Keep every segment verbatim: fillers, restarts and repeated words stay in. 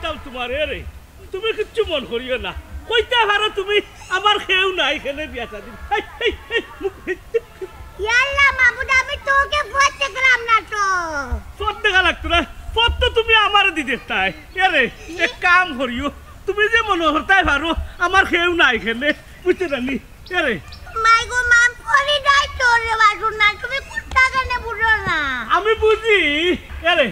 তাও তোমার এরে, তুমি কিচ্ছু মন করিও না। কইতা পারো তুমি আমার কেউ নাই, কেনে বিয়া শাদি। এই, এই, এই, মুখ, এই, ইয়াল্লা মাবুদ, আমি তোকে পথ দেখলাম না তো। পথ দেখা লাগতো না, পথ তো তুমি আমারে দি দেখতায়। এরে, এক কাম করিও, তুমি যে মনে করতায় পারো আমার কেউ নাই, কেনে বুঝতে জানি। এরে, মাই গো মা, পরি যাই তোর রে বাসু না, তুমি কুত্তা কেনে বুঝো না? আমি বুঝি। এরে,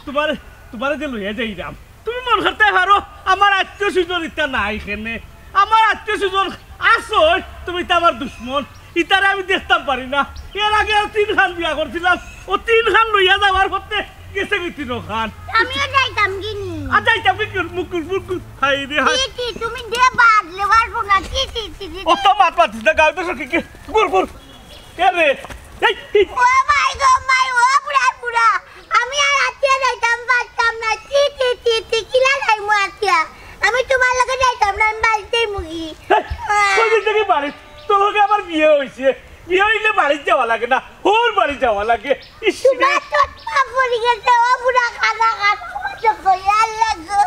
তোমার তোমারে যে লইয়া যাইরাম, তুমি মন করতায় পারো আমার আত্মীয় স্বজন ইতা নাই, কেনে আমার আত্মীয় স্বজন আছে, তুমি তো আমার দুশমন, ইতারে আমি দেখতাম পারি না। এর আগে আর তিনখান বিয়া করছিলাম, ও তিনখান লইয়া যাওয়ার পথে গেছে কি তিনখান। আমিও যাইতাম গিনি। আর যাইতাম কি কর-, মুকুল, মুকুল, হায় রে হায়। কি, কি, তুমি দে বাদ লেবার কোনা, কি, কি, কি, কি। অত মাত মাতিস না, গাঁও তো সব কি, কি, গুর, গুর। এ রে, এই, এই। ও মাই গো মাই, ও বুড়া বুড়া, আমি আর আত্মীয় যাইতাম পারতাম না। ছি, ছি, ছি, ছি, কিলা যাইমু আত্মীয়? আমি তোমার লগে যাইতাম না, আমি বাড়িতেই মুগি। এই, কই দিন থেকে বাড়ি? তোর লগে আমার বিয়া হইছে। বিয়া হইলে বাড়িত যাওয়া লাগে না, ওর বাড়ি যাওয়া লাগে। ইস রে। তোমার চশমা পড়ি গেছে, ও বুড়া কানা কানা, মজা করি, আল্লাহ গো।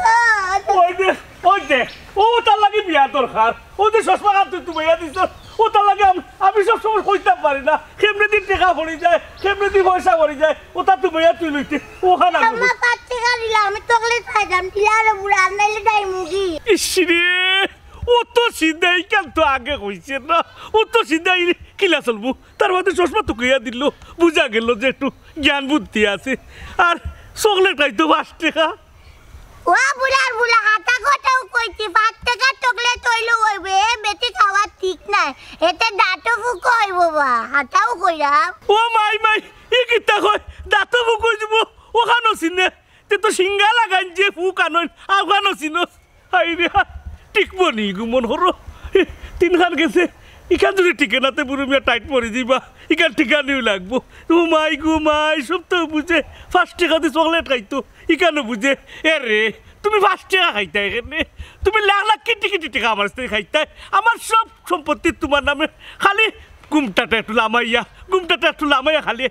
ওই দে, ওই দে, ও তার লাগি বিয়া দরকার। ও যে চশমা খান তুই তুমাইয়া দিছ, ও তার লাগি আম-, আমি সব সময় কইতাম পারি না। কেমনে দিন টেকা পড়ি যায়, কেমনে দিন পয়সা পড়ি যায়, ও তা তুমাইয়া তুই লইতে, ও খান আমি আমার লই। পাঁচ টাকা দিলা, আমি চকলেট খাইতাম, দিলা রে বুড়া, নাইলে যাই মুগি। ইস রে, ও তো সিধাই কেন তো আগে কইছে না, ও তো সিধাই কিলা চলবো। তার বাদে চশমা তুকাইয়া দিল, বুঝা গেল যে একটু জ্ঞান বুদ্ধি আছে। আর চকলেট খাইতো পাঁচ টাকা। ও বুড়ার বুড়া, হাতা কথাও কইছি, পাঁচ টাকার চকলেট হইলো হইবে, এ বেটি খাওয়া ঠিক নাই, এতে দাঁতও ফুকো হইব বা, হাতাও কইরাম। ও মাই মাই, ই কিতা কয়, দাঁতও ফুকো হইব, ওখানো চিনে, তে তো সিঙ্গা লাগাইন যে ফুক আনইন, আওখানো চিনো। হায় রে হায়, টিকবো নি গো মন হরো। তিনখান গেছে, ইখান যদি টিকে না তে বুড়ো মিয়া টাইট মরি দিবা, ইখান টিকানিও লাগবো। ও মাই গো মাই, সব তো বুঝে, পাঁচ টাকা দি চকলেট খাইতো, ইখানও বুঝে। এ রে, তুমি পাঁচ টাকা খাইতায় কেনে? তুমি লাখ লাখ কোটি কোটি টাকা আমার কাছ থাকি খাইতায়। আমার সব সম্পত্তি তুমার নামে, খালি ঘুমটাটা একটু লামাইয়া, ঘুমটাটা একটু লামাইয়া খালি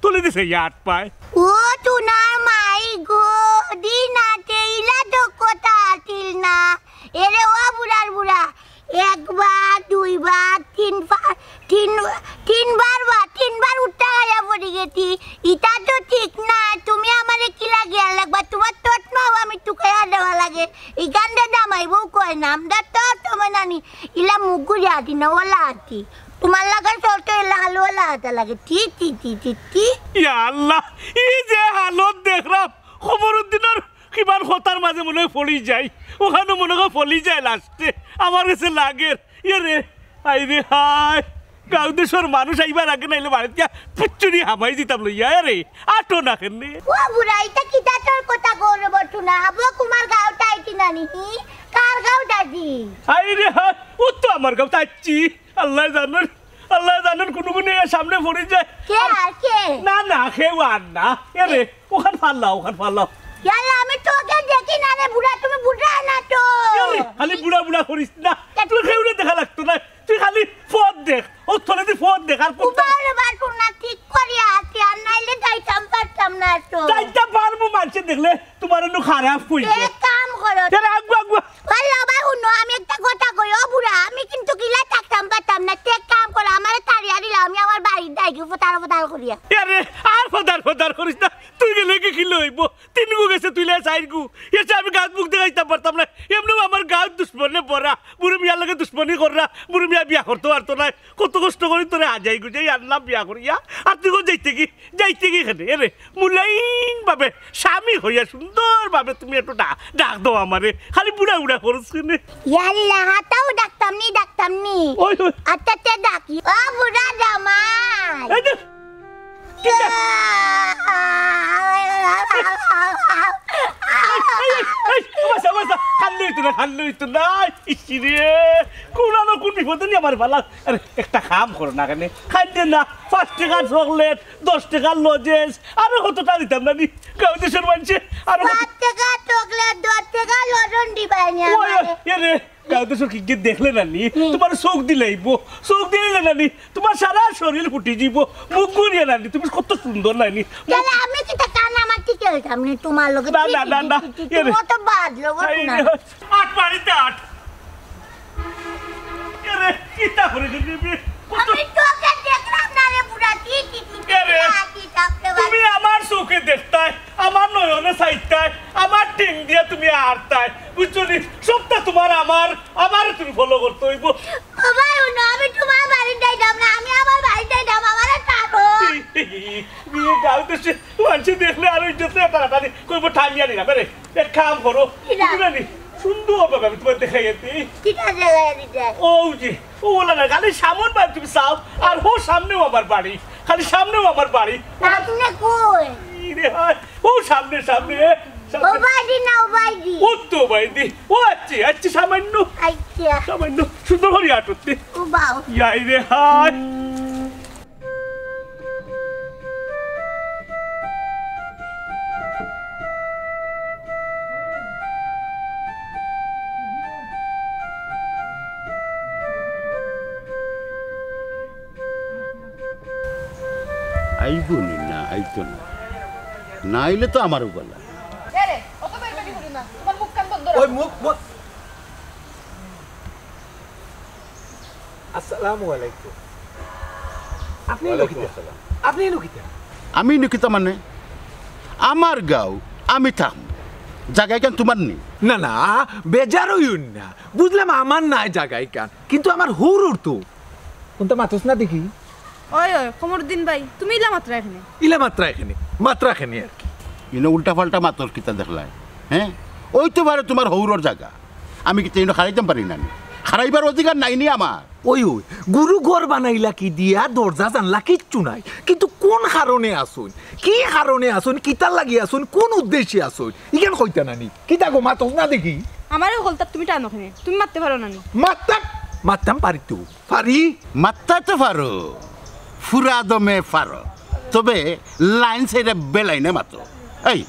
তুলি দিছে ইয়াত পায়। ও তুনার মাই গো, দিন আতে ইলা তো কথা আছিল না। এরে ও বুড়ার বুড়া, একবার, দুইবার, তিনবার, তিন, তিনবার বা, তিনবার উঠা খাইয়া পড়ি গেছি। ইটা তো ঠিক না, তুমি আমারে কিলা গিয়া লাগবা, তুমার তৎমাও আমি তুকাইয়া দেওয়া লাগে। ইখান দে দামাই বউ কয় না, আমরা তো তোমার নানি, ইলা মুখ ঘুরিয়া দি না, ওলা আতি। তুমার লাগে চলতে ইলা হালুয়া লাগাতে লাগে। তি, তি, তি, তি, তি। ইয়া আল্লাহ, ই যে হালত দেখরাম, খবরুদ্দিনর কিমান কথার মাঝে মনে হয় ফলি যায়, ওখানে মনে হয় ফলি যায় লাস্টে। আমার কাছে লাগের, ইয়ে রে, হায় রে হায়। গাঁও দেশর মানুষ আইবার আগে নাইলে বাড়িত গিয়া পুচ্চুনি হামাই দিতাম লইয়া, এ রে, আটো না কেনে। ও বুড়া, ইটা কিতা তোর কথা গৌরব অর্থ না, হাবো কুমার গাঁওটা আইতি না নিহি? কার গাঁও দাদি? হায় রে হায়, ও তো আমার গাঁও তাইচ্ছি। আল্লাহ জানইন, আল্লাহ জানইন, কুনু কুনু এর সামনে পড়ি যায়। কে আর কে? না, না, কেউ আর না। এ রে, ওখান ফাল্লাও, ওখান ফাল্লাও। ইয়াল্লা, আমি তোকে দেখি না রে বুড়া, তুমি বুড়া না তো। এ রে, খালি বুড়া বুড়া করিস না। তুই কেউরে দেখা লাগতো না। তুই খালি পথ দেখ, ও তলেদি পথ দেখ, আর কোথাও উবারে বার কর না, ঠিক করি আছি, আর নাইলে যাইতাম পারতাম না তো। যাইতাম পারমু, মানষে দেখলে তুমার অন্য খারাপ কইব। এক কাম করো। এ রে, আগুয়া, আগুয়া। ভাই, আবার হুনো, আমি একটা কথা কই, ও বুড়া, আমি কিন্তু কিলা থাকতাম পারতাম না। তে এক কাম করো, আমারে তাড়িয়া দিলা, আমি আমার বাড়িত যাইগি, ফতাল ফতাল করিয়া। এ রে, আর ফদার ফদার করিস না, তুই গেলে কি কিলা অইব? তিন গু গেছে, তুই লে চাইর গু। এসে আমি গাঁত মুখ দেখাইতাম পারতাম না। এমনেও আমার গাঁত দুশমনে ভরা, বুড়ো মিয়ার লগে দুশমনি কররা, বুড়ো মিয়া বিয়া করতো পারতো নায়। কত কষ্ট করি তোরে আজাই গুজাই আনলাম বিয়া করিয়া, আর তুই কোন যাইতে কি? যাইতে কি কেনে? এ রে, মুলাইম ভাবে স্বামী হইয়া সুন্দর ভাবে তুমি একটু ডা-, ডাক দাও আমারে। খালি বুড়া বুড়া করস কেনে? ইয়াল্লা, হাতাও ডাকতাম নি, ডাকতাম নি। ওই, ওই। আচ্ছা, তে ডাকি। ও বুড়া জামাই। এই যে, কিতা? এই, এই, এই, এই, বাসা, বাসা। কান্দলে অইতো না, কান্দলে অইতো না। ইস রে, কোন না কোন বিপদে নি আমার বালা। আরে, একটা কাম করো না কেনে? কান্দে না, পাঁচ টাকার চকলেট, দশ টাকার লজেন্স, আরো কতটা দিতাম না নি? গাঁও দেশর মানষে আরো কত পাঁচ টাকা চকলেট, দশ টাকা লজেন্স দিবায় নি ওই, আমারে। এ রে, গাঁও দেশর কি কি দেখলে না নি? হুম। তুমার চোখ দিলাইব, চোখ দিলে না নি? তুমার সারা শরীর ফুটি যাইব, মুখ ঘুরিয়া না নি? তুমি কত সুন্দর না নি? তাহলে আমি কিতা কান আমার ঠিক আছে, আমি তোমার লগে না, না, না, না। এরে। তোমার তো বাদ লগে এই না। রে, আট বাড়িতে আট। এরে, কিতা করে দিবি? আমি চোখে দেখলাম না রে বুড়া, কি, কি, কি, কি, এরে, কি, কি, কি, কি, তুমি আমার চোখে দেখতায়, আমার নয়নে চাইতায়, আমার টিং দিয়া তুমি আরতায়, বুঝছো নি? সবটা তোমার আমার, আমারে তুমি ফলো করতে হইব। ও ভাই, ও না, আমি তোমার বাড়ি যাইতাম না, আমি আমার বাড়ি যাইতাম, আমারে ছাড়ো। এই, এই, এই, এই, গাঁও দেশে মানষে দেখলে আর ওই যে টানাটানি করবো, টানিয়া নিলাম। আরে, এক কাম করো, কিরা? তুমি না নি, সুন্দর ভাবে আমি তোমার দেখাই আনতে। কিতা দেখাই আনতে? ও যে, ও বলে না, খালি সামন ভাই তুমি চাও, আর ও সামনেও আমার বাড়ি, খালি সামনেও আমার বাড়ি। আপনি কই? ই রে হায়, ও সামনে, সামনে, সামনে। ও বাইদি না, ও বাইদি। ও তো বাইদি, ও আচ্ছা, আচ্ছা, সামান্য। আচ্ছা। সামান্য, সুন্দর করে আটতে। ও বাও। ইয়াই রে হায়। আইবো নি না, আইতো না। না আইলে তো আমারও বালা। এরে, অত বেড়বেড়ি করিও না। তোমার মুখ কান বন্ধ রাখো। ওই মুখ, মুখ। আসসালামু আলাইকুম। আপনি ওয়ালাইকুম নকিতা? আসসালাম। আপনি নকিতা? আমি নকিতা মানে? আমার গাঁও, আমি থাকমু। জাগা ইখান তোমার নি? না, না, বেজার অইন না। বুঝলাম আমার নায় জাগা ইখান, কিন্তু আমার হউরর তো। কুন্তা মাতস না দেখি? ওই, ওই, কমরুদ্দিন ভাই, তুমি ইলা মাতরায় কেনে? ইলা মাতরায় কেনে? মাতরায় কেনে আর কি। ইনো উল্টা-পাল্টা মাতর কিতা দেখলায়? হ্যাঁ? ওই তো বারে তোমার হউরর জাগা। আমি কিতা ইনো খাড়াইতাম পারি না নি? খাড়াইবার অধিকার নাই নি আমার। ওই, ওই, গুরু ঘর বানাইলা কি দিয়া, দরজা জানলা কিচ্ছু নাই। কিন্তু কোন কারণে আছইন? কি কারণে আছইন? কিতার লাগি আছইন? কোন উদ্দেশ্যে আছইন? ইখান কইতা না নি? কিতা গো, মাতস না দেখি? আমারে হকলতাত তুমি টানো কেনে? তুমি মাততে পারো না নি? মাততাম, মাততাম পারি তো। পারি? মাততা তো পারো, ফুরা দমে পারো, তবে লাইন ছাড়িয়া বেলাইনে মাতো। এই,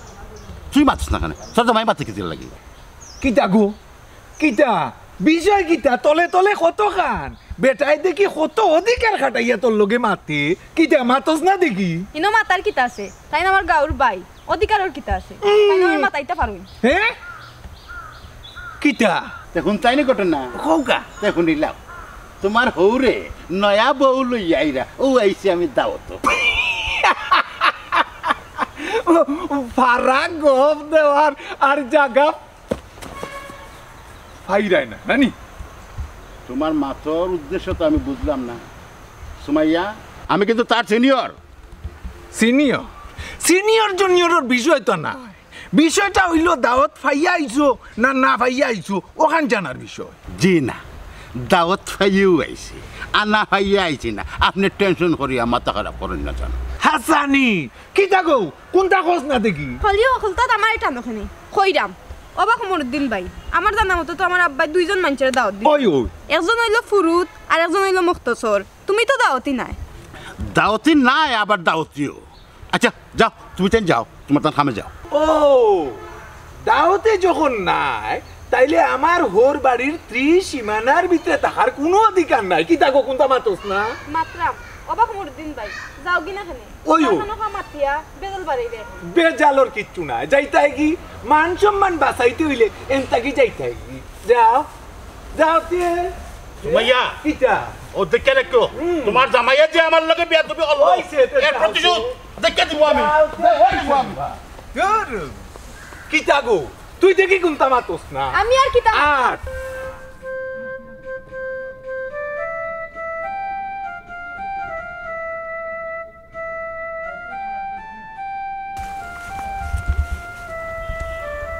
তুই মাতস না কেনে? তোর জামাই মাতে কিতার লাগি? কিতা গো? কিতা? বিষয় কিতা? তলে তলে কতখান? বেটায় দেখি কত অধিকার খাটাইয়া তোর লগে মাতে। কিতা মাতস না দেখি? ইনো মাতার কিতা আছে? তাইন আমার গাঁওর ভাই। অধিকারর কিতা আছে? তাইন আমার মাতাইতা পারইন। হে? কিতা? দেখুন তাইন ঘটনা। কউক্কা। দেখুন ইলাও। তোমার হউরে নয়া বউ লইয়া আইরা। ও আইছে আমি দাওতো। ফারা গফ দেওয়ার আর জাগা ফাইরায় না, নানি? তোমার মাতর উদ্দেশ্য তো আমি বুঝলাম না। সুমাইয়া, আমি কিন্তু তার সিনিয়র। সিনিয়র? সিনিয়র জুনিয়রর বিষয় তো নায়। বিষয়টা অইলো দাওত ফাইয়া আইছো না না ফাইয়া আইছো, অখান জানার বিষয়। জি না, দাওত ফাইয়াউ আইছি, আর না ফাইয়া আইছি না। আপনে টেনশন করিয়া মাথা খারাপ করইন না জান। হাছানি, কিতা গো? কুন্তা কস না দেখি? হলিও হকলতাত আমারে টানো কেনে? কইরাম। ওবা কমরুদ্দিন ভাই, আমার জানা মতো তো আমার আব্বায় দুইজন মানষরে দাওত দিছে। ওই, ওই। একজন অইলো ফুরুত, আর একজন অইলো মুক্তসর। তুমি তো দাওতি নায়। দাওতি নায়, আবার দাওতিও। আচ্ছা, যাও, তুমি তাইন যাও, তোমার তান কামে যাও। ও, দাওতে যখন নায়, তাইলে আমার হউর বাড়ির ত্রিসীমানার ভিতরে থাকার কুনু অধিকার নাই। কিতা গো, কুন্তা মাতস না? মাতরাম। ওবা কমরুদ্দিন ভাই, যাওগি না কেনে? ওই, ওই। মাথা নখা মাতিয়া বেজাল বাড়াই দেয়। বেজালর কিচ্ছু নাই। যাইতায়গি, মান সম্মান বাঁচাইতে অইলে এন থাকি যাইতায়গি। যাও, যাও তে। সুমাইয়া। কিতা? ও দেখে রাখো। হুম। তোমার জামাইয়ে যে আমার লগে বেয়াদবি করলো, অইছে, তে এর যাও প্রতিশোধ তে। দেখে দিমু আমি। যাও তে। দেখে দিমু আমি। ধুর। কিতা গো? তুই দেখি কুন্তা মাতস না। আমি আর কিতা? আর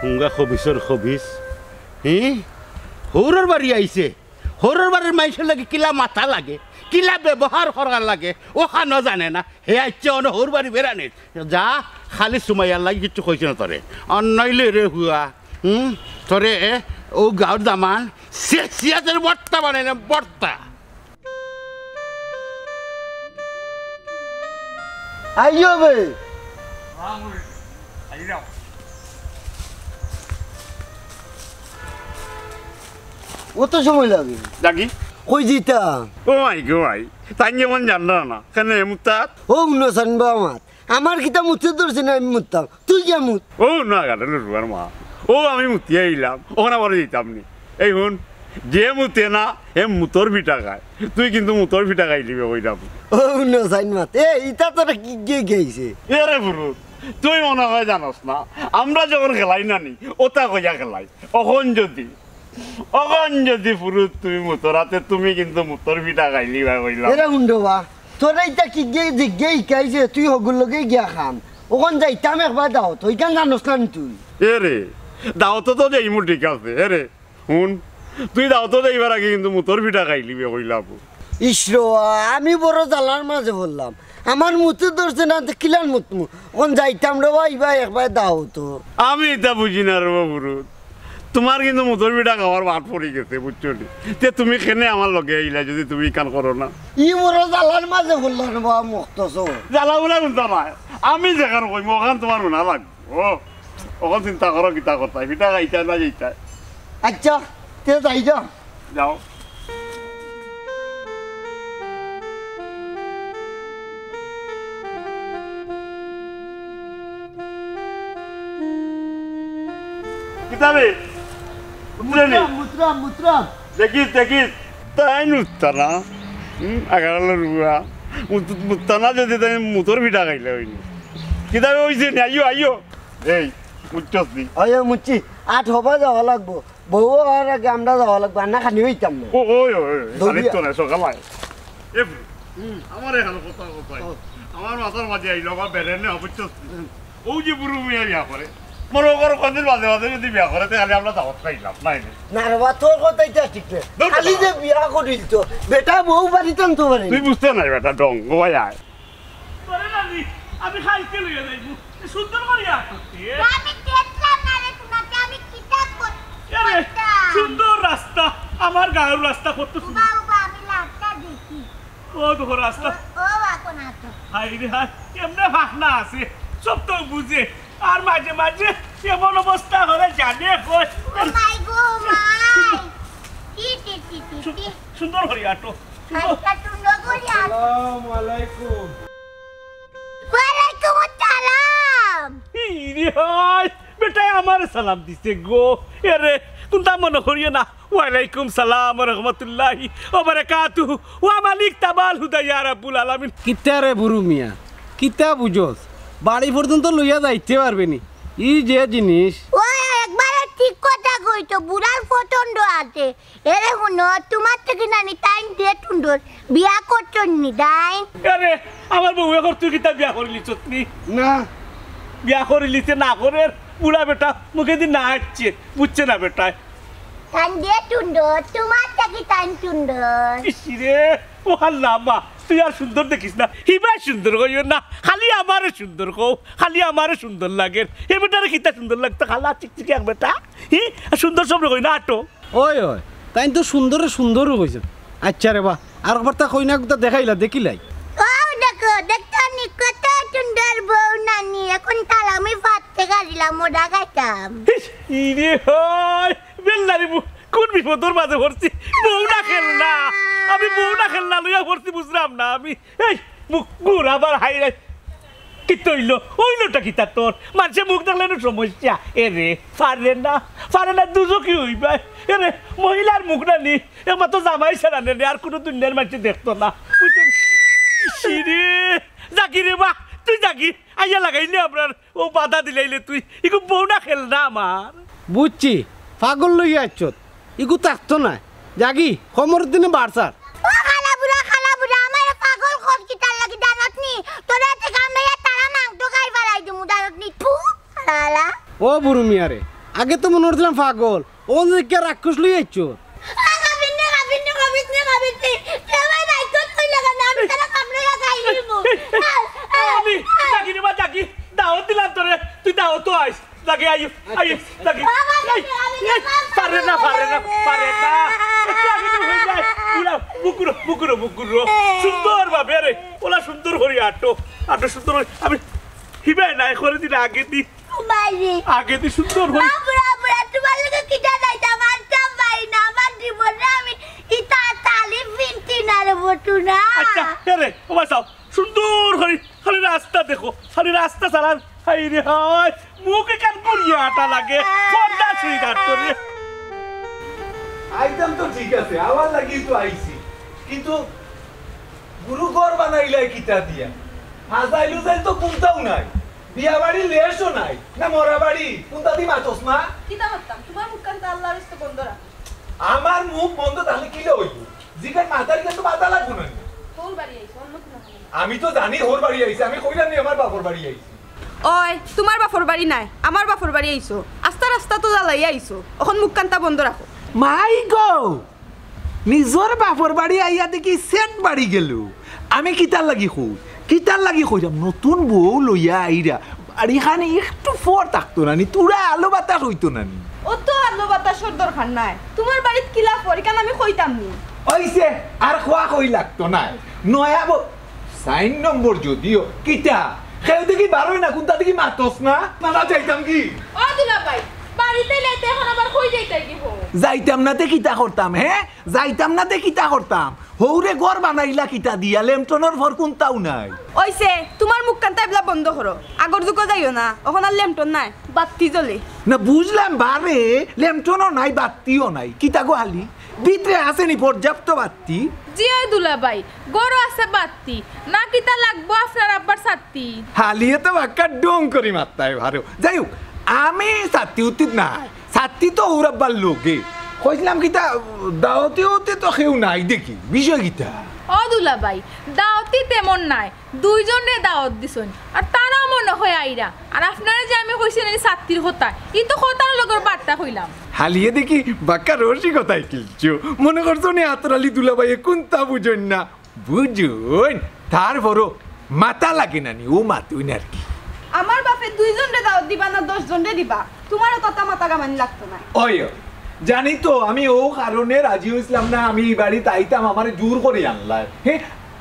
হুঙ্গা খবিসর খবিস, হি? হউরর বাড়ি আইছে, হউরর বাড়ির মানষর লাগি কিলা মাতা লাগে, কিলা ব্যবহার করা লাগে, অখানও জানে না। হে আইছে অনো হউর বাড়ি বেড়ানিত। যা, খালি সুমাইয়ার লাগি কিচ্ছু কইছে না তোরে। আর নাইলে রে হুয়া, হুম, তোরে অউ গাঁওর দামান, সে সিয়াদের বর্তা বানাইলাম, বর্তা। আইও বে। অত সময় লাগে? ডাকি? কই দিতা? ও মাই গো ভাই, তাই যেমন জানলো না, কেন এমুতাত? ও উন্নসান বামাত। আমার কিতা মুতে ধরছে না, আমি মুততাম, তুই কিয়া মুত। ও না, গাড়ি লড়ুয়ার মা, ও আমি মুতিয়া আইলাম, অখন আবার যাইতাম নি। এই হুন, যে মুতে না, হে মুতর ফিটা খায়। তুই কিন্তু মুতর ফিটা খাইলিবে কইলাম। ও হুনো, সাইন মাত। এ, ইতা তোরা কিগিয়ে গেছে? এ রে ফুরুত, তুই মনে হয় জানোস না, আমরা যখন খেলাই না নি, ওটা কইয়া খেলাই। অখন যদি, অখন যদি ফুরুত তুমি মুতর আতে, তুমি কিন্তু মুতর ফিটা খাইলিবায় কইলাম। এরে হুন্ডো বা, তোরা ইতা কিগিয়ে জিগিয়ে হিকাইছে, তুই হগুর লগে গিয়া খাম। অখন যাইতাম একবার দাওত, ওইখান জানোস না নি তুই? এ রে, দাওতো তো যাইমু ঠিক আছে, এ রে, হুন, তুই দাওতো যাইবার আগে কিন্তু মুতর ফিটা খাইলিবে কইলাম। ইস রে, আমি বড় জ্বালার মাঝে পড়লাম। আমার মুতে ধরছে না, তো কিলান মুতমু? অখন যাইতাম রে বা, ইবা একবার দাওতো। আমি ইতা বুঝি না রে বা ফুরুত। তুমার কিন্তু মুতর ফিটা খাওয়ার বাট পড়ি গেছে, বুঝছো নি? তে তুমি কেনে আমার লগে আইলা যদি তুমি ইখান করো না? ই বড় জ্বালার মাঝে পড়লাম রে বা, মখতসর। জ্বালা বুলা হুনতা নায়। আমি যেখান কইমু, অখান তুমার হুনা লাগবো। ও, অখন চিন্তা করো কিতা করতায়, ফিটা খাইতায় না যাইতায়। আচ্ছা, তে যাই যা। যাও। কিতাবে? উঠলে নি? মুতরাম, মুতরাম, মুতরাম। দেখিস, দেখিস। তাইন উঠতা না। হুম, আগাড়ালো রুয়া। উঠ-, উঠতা না যদি তাইন মুতর ফিটা খাইলা অইনি। কিতাবে অইছে নি? আইও, আইও। এই, মুতছস নি? আইও, মুতছি। আট হবা যাওয়া লাগবো। বউ আওয়ার আগে আমরা যাওয়া লাগবো। আর না খানি অইতাম না। ও, ওই, ওই, ওই। দৌড়িয়া। খালি তো না, সকাল আয়। এ, হুম। আমার এখানে কথা, কথা। ও। আমার মাথার মাঝে আইলো, আমার বেড়ে নে, বুঝছস নি? হুম। ও যে বুরু মিয়া বিয়া করে, মনে কর কোনদিন বাদে বাদে যদি বিয়া করে, তাহলে আমরা দাওয়াত পাইলাম, নাই রে? না রে বা, তোর কথা ইটা ঠিক না। দৌড় খালি বেটা। যে বিয়া করিল তো, বেটা বউ বাড়িত আনতো পারে। তুই বুঝতে নাই বেটা, ডং, ও ভাই আয়। তোরে নানি, আমি কাইলকে লইয়া যাইমু। সুন্দর করিয়া। আমি দেখলাম না রে তোমাকে, আমি কিতাব পড়-, এ রে, পড়তাম। সুন্দর রাস্তা, আমার গাঁওর রাস্তা কত সুন্দর। উবা, উবা, আমি লাভটা দেখি। ও দেখো রাস্তা। ও, ও, এখন আতো। হায় রে হায়, এমনে ফাঁকনা আছে, সব তো বুঝে। আর মাঝে মাঝে এমন অবস্থা করে জানে কই। ও মাই গো, মাই। টি, টি, টি, টি, সু-, টি। সুন্দর করি আটো। আচ্ছা, সুন্দর করি আটো। আসসালামু আলাইকুম। ওয়ালাইকুম আসসালাম। ই রে হায়, বেটায় আমারে সালাম দিছে গো। এ রে, কুন্তা মনো করিও না। ওয়ালাইকুম সালাম ওয়া রাহমাতুল্লাহি ওয়া বারাকাতুহু। ওয়া মালিক তাবাল হুদা ইয়া রাব্বুল আলামিন। কিতা রে বুরু মিয়া, কিতা বুঝস? বাড়ি পর্যন্ত লইয়া যাইতে পারবে নি? ই যে জিনিস। ও একবারে ঠিক কথা কইতো, বুড়ার পছন্দ আছে। এরে হুনো, তোমার থেকে নানি তাইন যে সুন্দর, বিয়া করছন নি তাইন? আরে, আমার বউ এখন তুই কিতা বিয়া করিলিছস নি? না। বিয়া করিলিছে না করের, বুড়া বেটা মুখেদি না আসছে, বুঝছে না বেটায়। তাইন যে সুন্দর, তোমার থেকে তাইন সুন্দর। ইস রে, ও আল্লাহ মা, তুই আর সুন্দর দেখিস না, হিবায় সুন্দর কইও না, খালি আমারে সুন্দর কও, খালি আমারে সুন্দর লাগের। হে বেটারে কিতা সুন্দর লাগতো, কালা চিকচিকি এক বেটা, হি, আর সুন্দর সব কই না, আটো। ওই, ওই, তাইন তো সুন্দরে সুন্দরও কইছইন। আচ্ছা রে বা, আর একবার তা কইনাগুতা দেখাইলা, দেখিলাই। ও দেখো, দেখতাম নি কত সুন্দর বউ নানি, এখন তার আমি ভাত থেকে দিলাম, ওটা খাইতাম। ইস, ইরে হয়, বেল্লারি বউ, কোন বিপদর মাঝে পড়ছি? বউ না খেলনা, আমি বউ না খেলনা লইয়া পড়ছি, বুঝলাম না আমি। এই, মুখ গুড় আবার হাই রে। কিতা অইলো? অইলোটা কিতা তোর? মানষে মুখ দেখলে না সমস্যা। এ রে, পারে না, পারে না, দুজো কি অইবায়? এ রে, মহিলার মুখ না নি, একমাত্র জামাই ছাড়া নে, আর কোনো দুনিয়ার মানষে দেখতো না। বুঝলি? ইস রে, জাগি রে বা, তুই জাগি, আইয়া লাগাইলে আমরার ও বাধা দিলাইলে তুই, ইগু বউ না খেলনা আমার। বুঝছি, পাগল লইয়া আইছত, ইগু থাকতো নায়। জাগি, কমরর দিনে বাড়ছার। ও কালা বুড়া, কালা বুড়া, আমারে পাগল কর কিতার লাগি জানত নি? তোরে এতে কামড়াইয়া তারা মাংস খাই ফালাই দিমু জানত নি? থু, কালা। ও বুরু মিয়া রে, আগে তো মনে করছিলাম পাগল, ও যে কে রাক্ষস লইয়া আইছত। আ, খাবিন নে, খাবিন নে, খাবিন নে, খাবিন নে। তুই আমার বাইকত কই লাগা না, আমি তারা কামড়াইয়া খাই দিমু। এই, এই, এই, আ, আমি, আ। জাগি রে বা, জাগি, দাওয়াত দিলাম তোরে, তুই দাওয়াত তো আইস। জাগি, আইও, আইও, জাগি। বাবা, এই, আমি এই, পারে না, পারে না, পারে না। একটু আগে তো হয়ে যায়। বুড়া, মুকুরো, মুকুরো, মুকুরো। সুন্দর ভাবে রে, ওলা সুন্দর করি আটো, আটো সুন্দর করি। আমি হিবায় নাই করে দিলে আগে দি। বাইরে। আগে দি সুন্দর করি। বাবুরা, বাবুরা, তোমার লগে কিতা যাইতাম? আনতাম পারি না, আমার জীবনে আমি ইতা তালি ফিনতি না রে বটু না। আচ্ছা, এ রে, ও বাঁচাও, সুন্দর করি, খালি রাস্তা দেখো। খালি রাস্তা চালান। হায় রে হায়, মুখ এখান করিয়া আটা লাগে। পর্দা ছুঁই কাটতো রে। আইতাম তো ঠিক আছে, আওয়ার লাগি তো আইছি, কিন্তু গুরু ঘর বানাইলাই কিতা দিয়া? হাজাইল উজাইল তো কুন্তাও নাই, বিয়া বাড়ি লেশও নাই, না মরা বাড়ি, কুন্তা দি মাতস না? কিতা করতাম? তোমার মুখখান তো আল্লাহর ইস্তে বন্ধ রাখো। আমার মুখ বন্ধ তাহলে কিলা অইব? জিগার মাথার কিন্তু মাথা লাগবো না। হউর বাড়ি আইছো, অন্য কোনো কারণে। আমি তো জানি হউর বাড়ি আইছি, আমি কইলাম নি আমার বাপর বাড়ি আইছি। ওই, তোমার বাপর বাড়ি নায়, আমার বাপর বাড়ি আইছো। আস্তা রাস্তা তো জ্বালাইয়া আইছো, অখন মুখখানতা বন্ধ রাখো। মাই গো, নিজর বাপর বাড়ি আইয়া দেখি সেট বাড়ি গেল। আমি কিতার লাগি কই, কিতার লাগি কইরাম, নতুন বউ লইয়া আইরা, বাড়িখানে একটু ফর থাকতো না নি, তুরা আলো বাতাস অইতো না নি। অত আলো বাতাসর দরকার নাই, তোমার বাড়িত কিলা ফর ইখান আমি কইতাম নি। অইছে, আর খোয়া কই লাগতো না। নয়া বউ, চাইর নম্বর যদিও, কিতা? কেউ দেখি বারোয় না, কুন্তা দেখি মাতস না, না, না, যাইতাম কি? ও দুলাভাই, বাড়িত আইলে তে অখন আবার কই যাইতায় কি হো? যাইতাম না তে কিতা করতাম, হে? যাইতাম না তে কিতা করতাম? হউরে ঘর বানাইলা কিতা দিয়া? লেমটনর ফর কুন্তাও নাই। অইছে, তোমার মুখখানতা এবলা বন্ধ করো। আগর যুগো যাইও না, অখন আর লেমটন নাই, বাত্তি জ্বলে। না বুঝলাম বারে, লেমটনও নাই, বাত্তিও নাই, কিতা গো হালি? ভিতরে আছে নি পর্যাপ্ত বাত্তি? জি অয় দুলাভাই, ঘরো আছে বাত্তি, না কিতা লাগবো আপনার আব্বার ছাত্তি? হালিয়ে তো বাক্কা ঢং করি মাততায় পারো। যাই হউক, আমি ছাত্তি উত্তিত নাই, ছাত্তি তো হউর আব্বার লগে। কইছিলাম কিতা, দাওয়াতে উতে তো কেউ নাই দেখি, বিষয় কিতা? ও দুলাভাই, দাওয়াতি তেমন নাই, দুইজনরে দাওয়াত দিছইন, আর তারাও মনো অয় আইরা। আর আপনারে যে আমি কইছি নি ছাত্তির কথা, ই তো কথার লগর বার্তা কইলাম। হালিয়ে দেখি বাক্কা রসিকতায় খেলছো, মনে করছো নি আতর আলী দুলাভাইয়ে কুন্তা বুঝইন না? বুঝইন, তারপরও মাতা লাগে না নি, অউ মাতইন আর কি। আমার বাপে দুইজনরে দাওয়াত দিবা না দশ জনরে দিবা, তোমারও তত মাতা গামানি লাগতো না। ওই, জানি তো, আমি অউ কারণে রাজি অইছিলাম না, আমি ই বাড়িত আইতাম, আমারে জোর করি আনলায়। হে,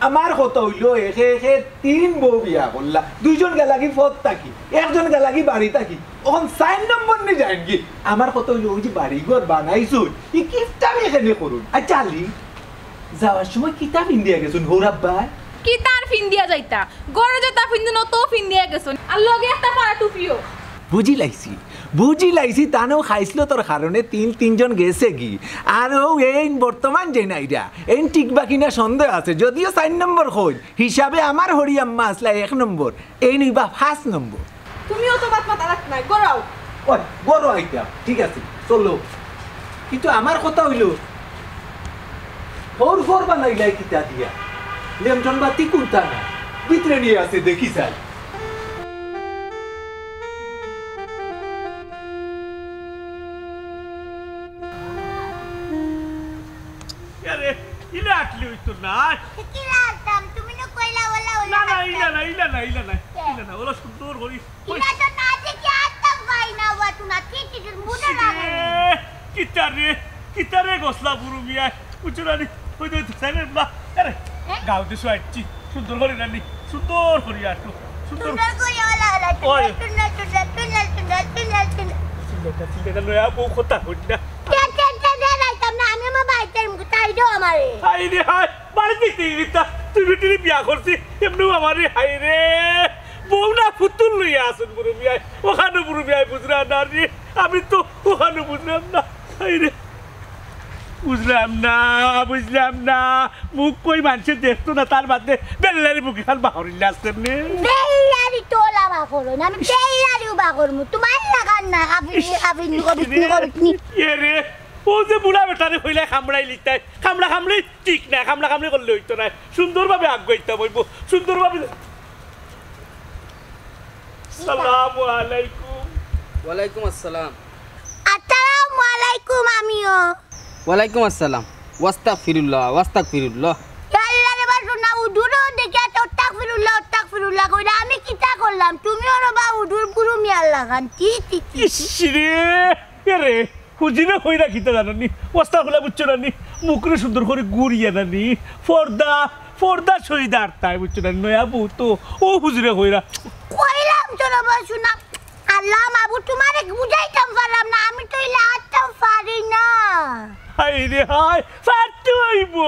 আমার কথা অইলো, একে একে তিন বউ বিয়া করলা, দুইজন গেলাগি ফত থাকি, একজন গেলাগি বাড়ি থাকি, অখন চাইর নম্বর নি যাইন কি? আমার কথা অইলো, অউ যে বাড়ি ঘর বানাইছইন, ই কিপটামি কেনে করইন? আচ্ছা আলী, যাওয়ার সময় কিতা ফিন্দিয়া গেছইন হউর আব্বায়? কিতা আর ফিন্দিয়া যাইতা? ঘরো যেতা ফিন্দইন অতাউ ফিন্দিয়া গেছইন। আর লগে একটা ফাড়া টুপিও। বুঝিলাইছি, বুঝিলাইছি, তানও খাইছলতর কারণে তিন তিনজন গেছেগি। আর অউ এইন বর্তমান যেইন আইরা, এইন টিকবা কিনা সন্দেহ আছে। যদিও চাইর নম্বর কইন, হিসাবে আমার হড়ি আম্মা আছলা এক নম্বর, এইন অইবা পাঁচ নম্বর। তুমিও তো বাপ মাতা রাখ নাই, ঘরো আও। ওই, ঘরো আইতাম, ঠিক আছে, চলো। কিন্তু আমার কথা অইলো, হউর ঘর বানাইলাই কিতা দিয়া? লেমটন বাতি কুন্তা না, ভিতরে নি আছে, দেখি চাই। আরে, ইলা আটলি অইতো না। কিলা আটতাম? তুমি না কইলা ওলা ওলা না, না, আটতাম। ইলা না, ইলা না, ইলা না, কে? ইলা না, ওলা সুন্দর করি। ইলা তো না দেখি আটতাম পাই না, ওয়া তো না, ঠিক, ঠিক, বুঝে না। ইসরে, কিতারে, কিতারে গছলা বুরু মিয়া, বুঝছো না নি? ওই তো, ওই তো, সাইলেন্ট না। আরে, হ্যাঁ? গাঁও দেশো আইছি, সুন্দর করি রানি, সুন্দর করি আটো, সুন্দর। সুন্দর করি ওলা ওলা, ওই। টুন্ডা, টুন্ডা, টুন্ডা, টুন্ডা, টুন্ডা, টুন্ডা। চিল্লাইতা, চিল্লাইতা, নয়া বউ কথা কই না। কে, কে, কে, কে, যাইতাম না, আমি আমার বাড়িতে যাইমু, তাই দেও আমারে। হায় রে হায়, বাড়িত যাইতে দিতা, তুই বেটিরে বিয়া করছি, এমনেউ আমারে হায় রে। বউ না ফুতুল লইয়া আছইন বুরু মিয়ায়, অখানও বুরু মিয়ায় বুঝরা না রে, আমি তো অখানও বুঝলাম না, হায় রে। বুঝলাম না, বুঝলাম না। মুখ কই মানষে দেখতো না, তার বাদে বেল্লারি মুখে খাল বাহরিল্লা আসতে নে। বেল্লারি তো ওলা বাহরো না, আমি বেল্লারিও বাহরমু। তোমার লাগান না, কাবিনি, কাবিনি, কবিনি, কবিনি। এ রে, ও যে বুড়া বেটারে কইলা কামড়াই লিতাই, কামড়া কামড়ি ঠিক না, কামড়া কামড়ি করলে অইতো না। সুন্দরভাবে আগুয়াইতাম অইবো, সুন্দরভাবে। সালামু আলাইকুম। ওয়ালাইকুম আসসালাম। আসসালামু আলাইকুম আমিও। ওয়ালাইকুম আসসালাম। ওয়াস্তাগফিরুল্লাহ, ওয়াস্তাগফিরুল্লাহ। ইয়া আল্লাহ রে, বাসু না উদুরও দেখি আছে, ওয়াস্তাগফিরুল্লাহ, ওয়াস্তাগফিরুল্লাহ কইরা। আমি কিতা করলাম? তুমিও রে বা উদুর বুরু মিয়ার লাগান। তি, তি, তি, তি। ইস রে, এ রে, হুজিরে কইরা কিতা জানো নি? ওয়াস্তাগফিরুল্লাহ বুঝছো না নি? মুখরে সুন্দর করি ঘুরিয়া না নি? পর্দা, পর্দা সহিত আটতায় বুঝছো না নি? নয়া বউ তো, ও হুজিরে কইরা। কইলাম তো রে বা, শুনা। আল্লাহ মাবুদ, তোমারে বুঝাইতাম পারলাম না, আমি তো ইলা আটতাম পারি না। হায় রে হায়, পারতে অইবো।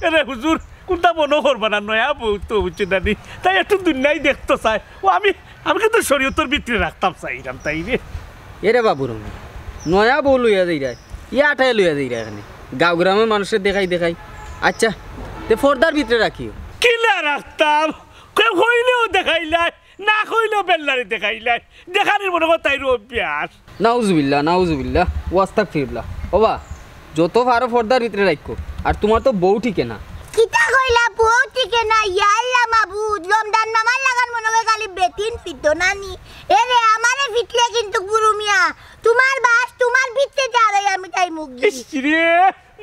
এ রে হুজুর, কুন্তা মনো করবা না, নয়া বউ তো বুঝছো না নি? তাই একটু দুনিয়াই দেখতো চায়। ও আমি আমি কিন্তু শরীয়তর ভিতরে রাখতাম চাইরাম, তাইরে। এরে বাবুর মা, নয়া বউ লইয়া যাইরায়, ইয়া আটায় লইয়া যাইরায় এখানে। গাঁও গ্রামর মানুষরে দেখাই দেখাই। আচ্ছা, তে পর্দার ভিতরে রাখিও। কিলা রাখতাম? কেউ কইলেও দেখাইলায়, না কইলেও বেল্লারি দেখাইলায়। দেখানির মনে কর তাইর অভ্যাস। নাউজুবিল্লাহ, নাউজুবিল্লাহ, ওয়াস্তাগফিরুল্লাহ। ওবা, যত পারো পর্দার ভিতরে রাখো। আর তুমার তো বউ টিকে না। কিতা কইলা বউ টিকে না? ইয়া আল্লাহ মাবুদ, রমজান মামার লাখান মনে কয় খালি বেটিন ফিতো না নি। এরে, আমারে ফিতলে কিন্তু বুরু মিয়া, তুমার বাস, তুমার ভিতরে দাঁড়াই আমি তাই মুগি। ইস রে,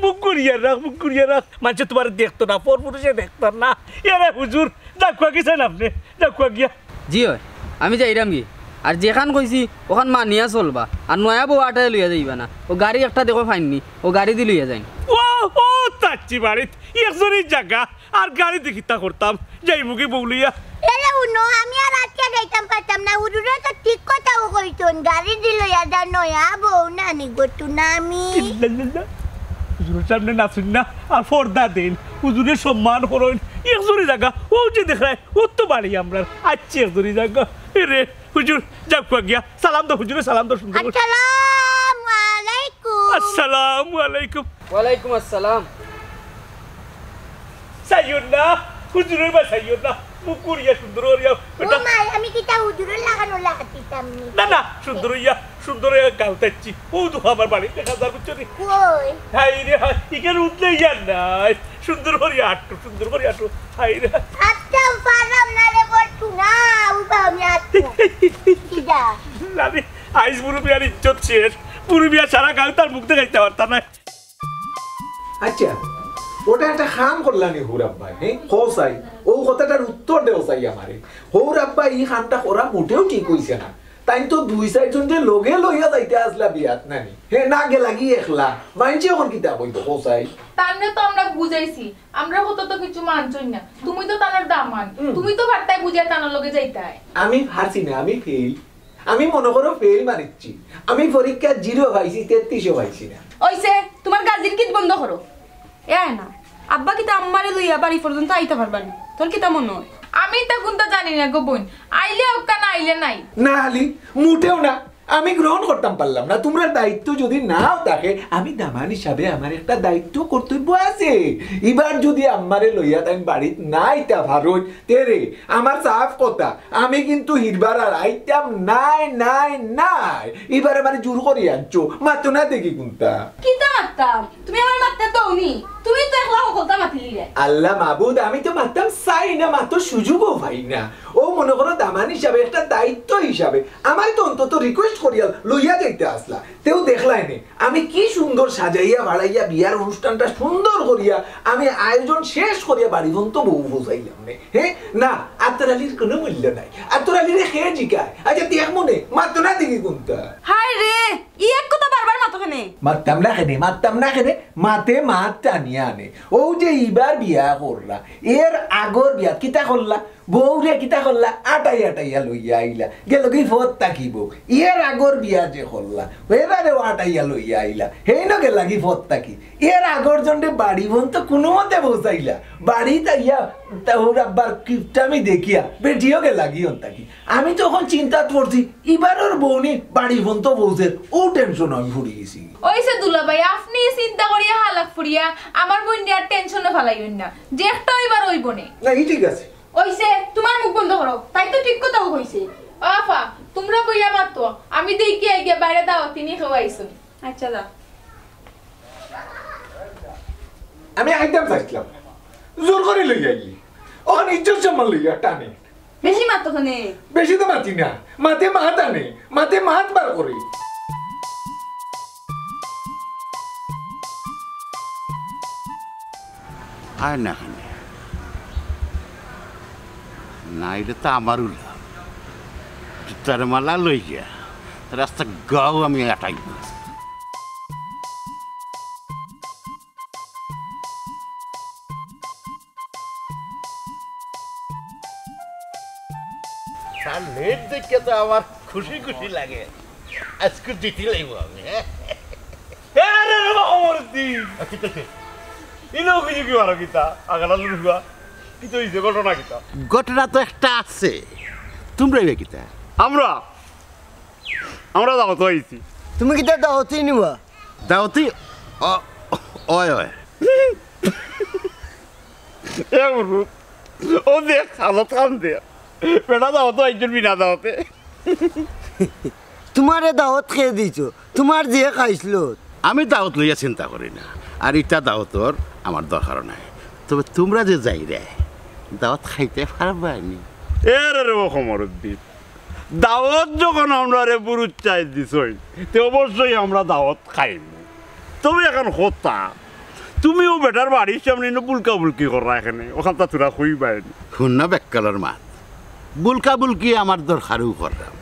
মুখ করিয়া রাখ, মুখ করিয়া রাখ। মানষে তুমারে দেখতো না, পরপুরুষে দেখতো না। এরে হুজুর, যাউক্কা গিয়া চাইন আপনে, যাউক্কা গিয়া। জি অয়, আমি যাইরাম গি। আর যেখান কইছি, ওখান মানিয়া চলবা। আর নয়া বউ আটায় লইয়া যাইবা না। ও গাড়ি একটা দেখো পাইননি, ও গাড়ি দি লইয়া যাইন। ও, ও, তাচ্ছি বাড়িত, একজনই জাগা, আর গাড়ি দি কিতা করতাম, যাইমুগি বউ লইয়া। এরে হুনো, আমি আর আটকে যাইতাম পারতাম না, হুজুরে তো ঠিক কথাউ কইছইন, গাড়ি দি লইয়া যা, নয়া বউ নানি গো তুনামি। ইল্লাল্লাহ। হুজুরর সামনে নাচইন না, আর পর্দা দেইন। হুজুরে সম্মান করইন। একজনই জাগা, অউ যে দেখরায়, অউ তো বাড়ি আমরার। আচ্ছা, একজনই জাগা। এরে, হুজুর, যাউক্কা গিয়া। সালাম দেও, হুজুরে সালাম দেও, সুন্দর করি। আসসালামু আলাইকুম। আসসালামু আলাইকুম। ওয়ালাইকুম আসসালাম। চাইও না, হুজুরর বায় চাইও না। মুখ করিয়া সুন্দর করিয়া। ও মাই, আমি কিতা হুজুরর লাখান অলা হাতিতাম নি? না, না, সুন্দর অইয়া, সুন্দর অইয়া গাউত আইছি। অউ দেখো আমার বাড়ি দেখা যার, বুঝছো নি? কই? হায় রে হায়, ইখান উঠলে ইয়ার নাই। সুন্দর করি আটো, সুন্দর করি আটো। হায় রে হায়। আটতাম পারলাম না রে বটু না, উবা আমি আটতাম। কিতা? আরে, আইজ বুরু মিয়ার ইজ্জত শেষ। বুরু মিয়া সারা গাউত তার মুখ দেখাইতা পারতা নায়। আচ্ছা, ওটা একটা কাম করলা নি হউর আব্বায়, হে? কও চাই, অউ কথাটার উত্তর দেও চাই আমারে। হউর আব্বায় ই কামটা করা মোটেও ঠিক অইছে না। তাইন তো দুই চাইরজনরে লগে লইয়া যাইতা আছলা বিয়াত নানি। হে, না গেলাগি একলা। মাইনষে অখন কিতা কইবো, কও চাই? তানরে তো আমরা বুঝাইছি, আমরার কথা তো কিচ্ছু মানছইন না। তুমি তো তানর দামান, হুম। তুমি তো পারতায় বুঝাইয়া তানর লগে যাইতায়। আমি পারছি না, আমি ফেইল। আমি মনো করো ফেইল মারিছি। আমি পরীক্ষাত জিরো পাইছি, তেত্রিশও পাইছি না। অইছে, তুমার গাজির কিত বন্ধ করো। এ আয়না, আব্বা কিতা আম্মারে লইয়া বাড়ি পর্যন্ত আইতা পারবা নি? তোর কিতা মনো অয়? আমি ইতা কুন্তা জানি না গো বইন, আইলে অউক্কা, না আইলে নাই। না আলী, মোটেও না। আমি গ্রহণ করতাম পারলাম না। তুমরার দায়িত্ব যুদি নাও থাকে, আমি দামান হিসাবে আমার একটা দায়িত্ব কর্তব্য আছে। ইবার যুদি আম্মারে লইয়া তাইন বাড়িত না আইতা পারইন, তে রে, আমার সাফ কথা, আমি কিন্তু হিরবার আর আইতাম নায়, নায়, নায়। ইবার আমারে জুর করি আনছো, মাতো না দেখি কুন্তা। কিতা মাততাম? তুমি আমারে মাততায় দেও নি? তুমি তো একলা হকলতা মাতিলিলায়। আল্লাহ মাবুদ, আমি তো মাততাম চাই না, মাতর সুযোগও পাই না। অউ মনো করো দামান হিসাবে, একটা দায়িত্ব হিসাবে, আমারে তো অন্তত request করিয়া লইয়া যাইতা আছলা। তেউ দেখলায় নে, আমি কি সুন্দর সাজাইয়া বাড়াইয়া বিয়ার অনুষ্ঠানটা সুন্দর করিয়া আমি আয়োজন শেষ করিয়া বাড়ি পর্যন্ত বউ পৌঁছাইলাম নে। হে? না, আতর আলীর কুনু মূল্য নাই। আতর আলীরে কে জিকায়? আচ্ছা, দেখমু নে, মাতো না দেখি কুন্তা। হায় রে, ই এক কথা বারবার মাতো কেনে? মাততাম না কেনে, মাততাম না কেনে, মাতে মাত টানিয়া আনে। অউ যে ইবার বিয়া করলা, এর আগর বিয়াত কিতা করলা? বউরে কিতা করলা? আটাই আটাইয়া লইয়া আইলা। গেলগি ফত থাকিব। এর আগর বিয়া যে করলা, এরারেও আটাইয়া লইয়া আইলা। হেইনও গেলাগি ফত থাকি। এর আগর জনরে বাড়ি পর্যন্ত কুনুমতে পৌঁছাইলা। বাড়িত আইয়া তা হউর আব্বার কিপটামি দেখিয়া বেটিও গেলাগি অন থাকি। আমি তখন চিন্তাত পড়ছি, ইবারর বউনি বাড়ি পর্যন্ত পৌঁছের, অউ tension আমি পড়ি গেছি। অইছে দুলাভাই, আপনে চিন্তা করিয়া হালাক ফুরিয়া আমার বইনরে আর tension-ও ফালাইবেন না। যে একটা অইবার অইবো নে। না, ই ঠিক আছে। অইছে, তুমার মুখ বন্ধ করো। তাই তো ঠিক কথাউ কইছে। ও আফা, তুমরা বইয়া মাতো, আমি দেখি আইগিয়া বাইরে দাওয়াতি নি খাওয়াইছো। আচ্ছা, যা। আমি আইতাম চাইছিলাম, জোর করি লইয়া আইলি। অখন ইজ্জত সম্মান লইয়া টানে। বেশি মাতো কেনে? বেশি তো মাতি না, মাতে মাত আনে, মাতে মাত বার করে। আয় না কেনে। নাইলে তো আমারও লাভ। জুতার মালা লইয়া রাস্তা গাঁও আমি আটাইব। তার লেট দেখে তো আমার খুশি খুশি লাগে। আজকে জিতি লাইব আমি, হ্যাঁ? এ রে রে বাবা, আমার দিন। আ, কিতা কে? ইনো কিছু কি মারো কিতা? আগালা লুরুয়া। কিতা অইছে, ঘটনা কিতা? ঘটনা তো একটা আছে। তুমরা ইবে কিতা? আমরা, আমরা দাওয়াত আইছি। তুমি কিতা দাওয়াতি নিবা? দাওয়াতি? অ, অয়, অয়। এ বুরু, ও দেখ, হালত খান দে। বেটা দাওয়াত আইছইন বিনা দাওয়াতে। তুমারে দাওয়াত কে দিছো? তুমার যে খাইছলো। আমি দাওয়াত লইয়া চিন্তা করি না, আর ইটা দাওয়াতর আমার দরকারও নাই। তবে তুমরা যে যাইরায়, দাওয়াত খাইতে পারবায়নি। এ রে রে, ও কমরুদ্দিন, দাওয়াত যখন আমরারে বুরুচ্চাই দিছইন, তে অবশ্যই আমরা দাওয়াত খাইমু। তবে অখন কথা, তুমিও বেটার বাড়ির সামনে ইনো বুলকা বুলকি কররা কেনে, অখানতা থুড়া কইবায়নি। হুন না বেক্কালর মাত, বুলকা বুলকি আমার দরকারেউ কররাম।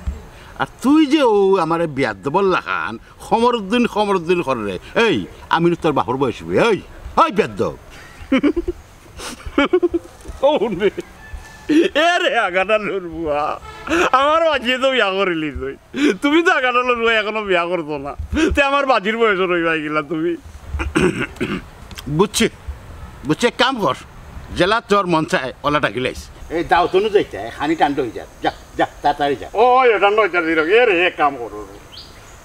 আর তুই যে অউ আমারে বেয়াদ্দবর লাখান কমরুদ্দিন, কমরুদ্দিন কররে, এই, আমি নু তোর বাপর বয়স অইবো, এই, এই বেয়াদ্দব। ও হুনবে, এ রে আগাটা লড়বুয়া, আমার বাজিয়ে তো বিয়া করিলিছইন। তুমি তো আগাটা লড়বুয়া, অখনো বিয়া করছো না, তে আমার বাজির বয়স রইবায় গিলা তুমি। বুঝছি, বুঝছি, এক কাম কর, যেলা তোর মন চায়, অলা ডাকিলাইস। এই দাওয়াত নু যাইতে, খানি ঠান্ডা অইযার, যা, যা, তাড়াতাড়ি যা। ও, এ ঠান্ডা অইযার, দিল, এ রে, এক কাম করো।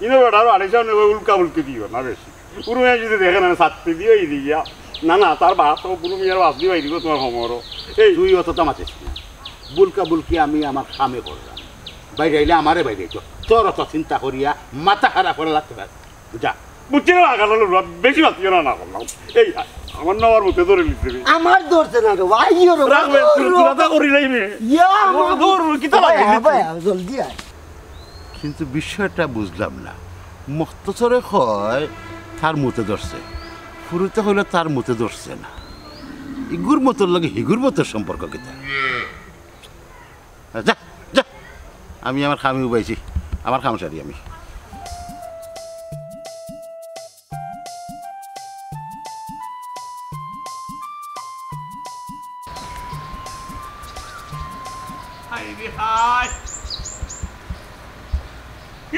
ইনো বেটার বাড়ির সামনে ওই উল্কা উল্কি দিও না বেশি। বুরু মিয়া যদি দেখে না, শাস্তি দিও এই দিয়া। না, না, তার বাপ তো বুরু মিয়ার বাপ দিও এই দিব তোমার খবরও। এই তুই অততা মাতিস না। বুলকা বুলকি আমি আমার কামে কররাম। বাইরে আইলে আমারে বাইরে আইতো। তোর অত চিন্তা করিয়া মাথা খারাপ করা লাগতো না। যা। বুঝছি না, আগাটা লড়বুয়া, বেশি মাতিও না, না করলাম। এই, আমার না আমার মুতে ধরে নিতে রে। আমার ধরছে না রে, ভাই, ইয়ে রে, রাখবে, ভাই, তুই, তুই রাতা করি নাই রে। ইয়া, আমার ধর, ধর, কিতা ভাই, লাগে? ভাই, জলদি আয়। কিন্তু বিষয়টা বুঝলাম না। মখতছরে কয় তার মুতে ধরছে, ফুরুতে কইলো তার মুতে ধরছে না। ইগুর মুতর লগে হিগুর মুতর সম্পর্ক কিতা? যা, যা, আমি আমার কামে উবাইছি, আমার কাম সারি আমি। হায় রে হায়।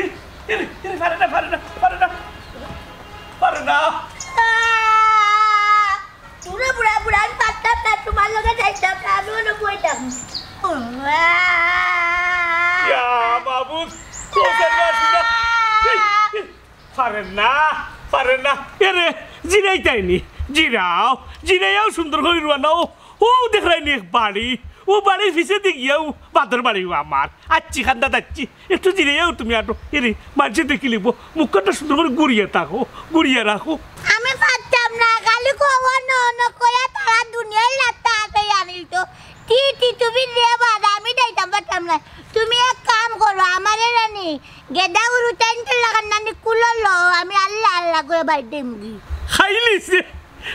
এ, এ রে, এ রে, পারে না, পারে না, পারে না, পারে না। বুড়া, বুড়া, বুড়া, আমি পারতাম না, তোমার লগে যাইতাম না, আমি অনো বইতাম। ইয়া, মাবুদ, কোথায় না, শোনা? এই, এই, পারে না, পারে না। এ রে, জিরাইতায়নি, জিরাও, জিরাইয়াও সুন্দর করি রওয়ানা অও। অউ দেখরায়নি এক বাড়ি, অউ বাড়ির পিছেদি গিয়াউ বাদর বাড়িউ আমার। আচ্ছি, খান্দাত আচ্ছি, একটু জিরাইয়াও তুমি আটো। এ রে, মানষে দেখিলিবো, মুখখানটা সুন্দর করি ঘুরিয়া থাকো, ঘুরিয়া রাখো। আমি পারতাম না, খালি খবর ন ন কইয়া তারা দুনিয়ার লাত্তা আটাই আনিল তো। তি, তি, তুমি যে বাদ, আমি যাইতাম পারতাম না। তুমি এক কাম করো, আমারে রানি, গেদা গরু টাইনতে লাগান নানি কুলো লও, আমি আল্লাহ আল্লাহ করে বাইর দিমগি। খাইলিছে,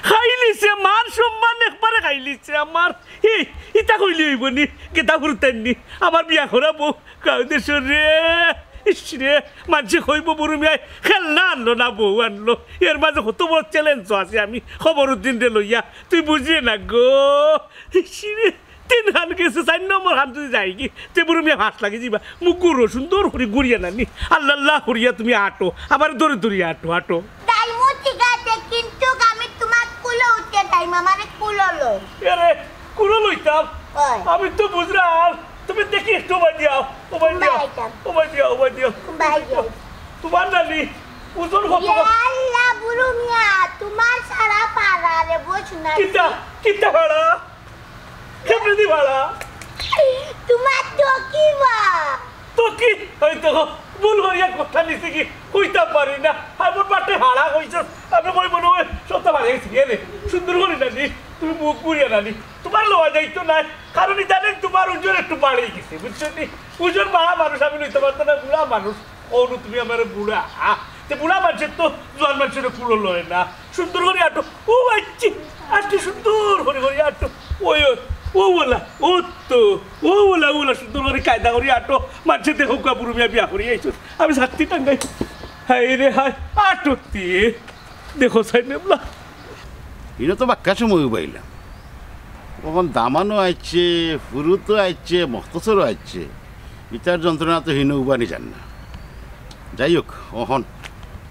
খাইলিছে, মান সম্মান একবারে খাইলিছে আমার। ই, ইতা কইলে অইবো নি? গেদা গরু টাইননি, আমার বিয়া করা বউ, গাঁও দেশর রে। ইস রে, মানষে কইবো বুরু মিয়ায় খেলনা আনলো না বউ আনলো। এর মাঝে কত বড় challenge আছে আমি কমরুদ্দিনরে লইয়া, তুই বুঝিয়ে না গো। ইস রে, তিন খান গেছে, চাইর নম্বর খান যদি যায়গি, তে বুরু মিয়া ফাঁস লাগি যিবা। মুখ ঘুরো, সুন্দর করি ঘুরিয়া নানি। আল্লাহ আল্লাহ করিয়া তুমি আটো, আমারে ধরি ধরি আটো, আটো। যাইমু ঠিক আছে, কিন্তু আমি তোমার কুলো উঠতে যাইমু, আমারে কুলো লও। এরে, কুলো লইতাম? অয়। আমি তো বুঝলাম, তুমি দেখি একটু ওবায় দিয়াও, ওবায় দিয়াও, ওবায় দিয়াও, ওবায় দিয়াও। ওবায় দিয়াও। তোমার নানি, ওজন কত? ইয়া আল্লাহ, বুরু মিয়া, তোমার সারা পাড়া রে, বুঝ না। কিতা, কিতা পাড়া? কেমনে দি পাড়া? তোমার তো কি বা? তো কি? ওই তো ভুল করিয়া কথা নিছি কি? কইতাম পারি না। আমার বাটে হারা কইছস। আমি কই মনে হয় সত্য পারে গেছি, এ রে। সুন্দর করি নানি, তুমি মুখ ঘুরিয়া নানি। তোমার লওয়া যাইতো না। কারণ ইদানিং তোমার ওজন একটু বাড়ি গেছে, বুঝছো নি? ওজন বাড়া মানুষ আমি লইতে পারতো না, বুড়া মানুষ। অনু তুমি আমার বুড়া, আহ, তে বুড়া মানুষের তো জোয়ান মানুষের কুলো লয় না। সুন্দর করি আটো, ও আচ্ছি, আচ্ছি সুন্দর করি করি আটো। ওই, ওই, ও বলা, ও তো, ও বলা, ও বলা, সুন্দর করি কায়দা করি আটো। মানষে দেখো কা বুরু মিয়া বিয়া করি আইছো। আমি ছাত্তি টাঙ্গাই। হায় রে হায়, আটো তে। দেখো সাইন এবলা। ইনো তো বাক্কা সময় উবাইলাম। অখন দামানও আইছে, ফুরুতও আইছে, মখতছরও আইছে। ইতার যন্ত্রণা তো হিনো উবানি যার না। যাই হোক, অখন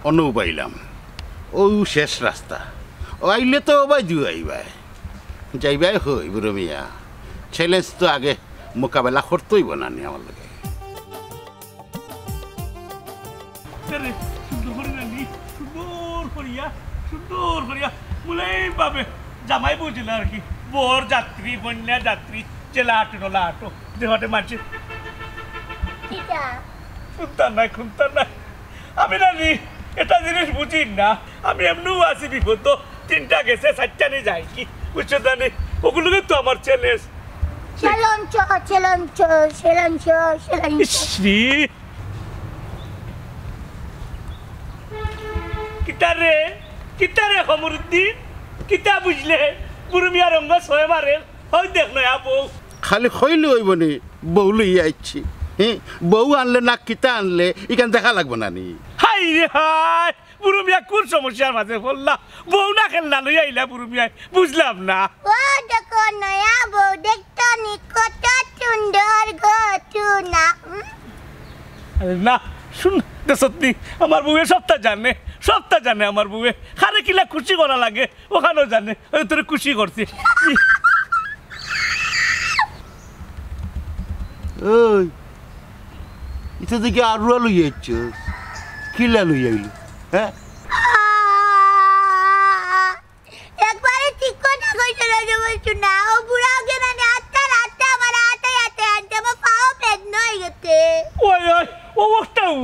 অনো উবাইলাম। অউ শেষ রাস্তা। ও আইলে তো ওবায়দিউ আইবায়। যাইবায় কই, বুরু মিয়া? Challenge তো আগে মোকাবেলা করতে অইবো না নি আমার লগে? আরে, সুন্দর করি না নি, সুন্দর করিয়া, সুন্দর করিয়া, মুলায়ম ভাবে জামাই বউ যেলা আর কি, বর যাত্রী, কইন্যা যাত্রী, যেলা আটো, নলা আটো, যে হটে মানছে। কিতা? কুন্তা নাই, কুন্তা নাই। আমি না নি, এটা জিনিস বুঝি না। আমি এমনেউ আছি বিপদ, তিনটা গেছে, চাইরটা নি যায় কি? বুঝছো না নি? ওগুলোকে তো আমার challenge. Challenge, challenge, challenge, challenge. ইস রে। কিতা রে? কিতা রে কমরুদ্দিন? কিতা বুঝলে? বুরু মিয়ার অঙ্গ ছয় মারে। ওই দেখ নয়া বউ। খালি কইলে অইবো নি, বউ লইয়া আইছি। হে, বউ আনলে না কিতা আনলে, ইখান দেখা লাগবো না নি? হায় রে হায়, বুরু মিয়া কোন সমস্যার মাঝে পড়লা? বউ না খেলনা লইয়া আইলা বুরু মিয়ায়, বুঝলাম না। ও দেখো নয়া বউ, দেখতো নি কত সুন্দর গো টুনা। উম। আরে না, শুন, দেখছত নি, আমার বউয়ে সবটা জানে, সবটা জানে আমার বউয়ে। কারে কিলা খুশি করা লাগে, ওখানেও জানে, ওই তোরে খুশি করছি। ওই, ইটা দেখি আরুয়া লইয়া আইছস। কিলা লইয়া আইলো? হ্যাঁ? একবারে ঠিক কথা কইছো না যে বলছো না, ও বুড়া ওকে মানে আটটা রাতটা আমার আটে আটে আনতে আমার পাও বেদনা হয়ে গেছে। ওই, ওই, ও ওটাও,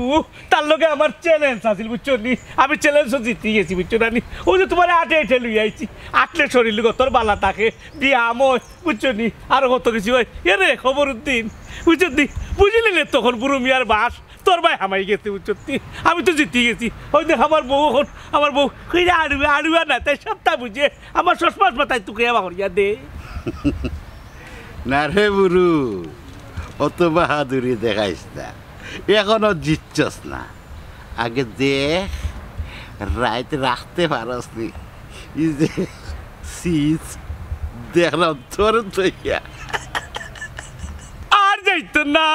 তার লগে আমার চ্যালেঞ্জ আছিল, বুঝছো নি? আমি চ্যালেঞ্জও জিতি গেছি, বুঝছো না নি? ও যে তোমার আটে আটে লইয়া আইছি, আটলে শরীর গতর বালা থাকে, ব্যায়াম হয়, বুঝছো নি? আর কত কিছু হয়। এ রে, কমরুদ্দিন, বুঝছো নি? বুঝিলি নে তখন বুরু মিয়ার বাস, তোর ভাই হামাই গেছে, বুঝছো নি? আমি তো জিতি গেছি। ওই দেখ আমার বউ এখন, আমার বউ, কই রে আড়ুয়া, আড়ুয়া না, তাই সবটা বুঝে, আমার চশমাস মাথায় তুকে বাবা করিয়া দে। না রে বুরু, অত বাহাদুরি দেখাইস না, এখনো জিতছস না। আগে দেখ, রাইত রাখতে পারস নি। এই যে সিজ, দেখলাম তোর তৈয়া। আর যাইতো না,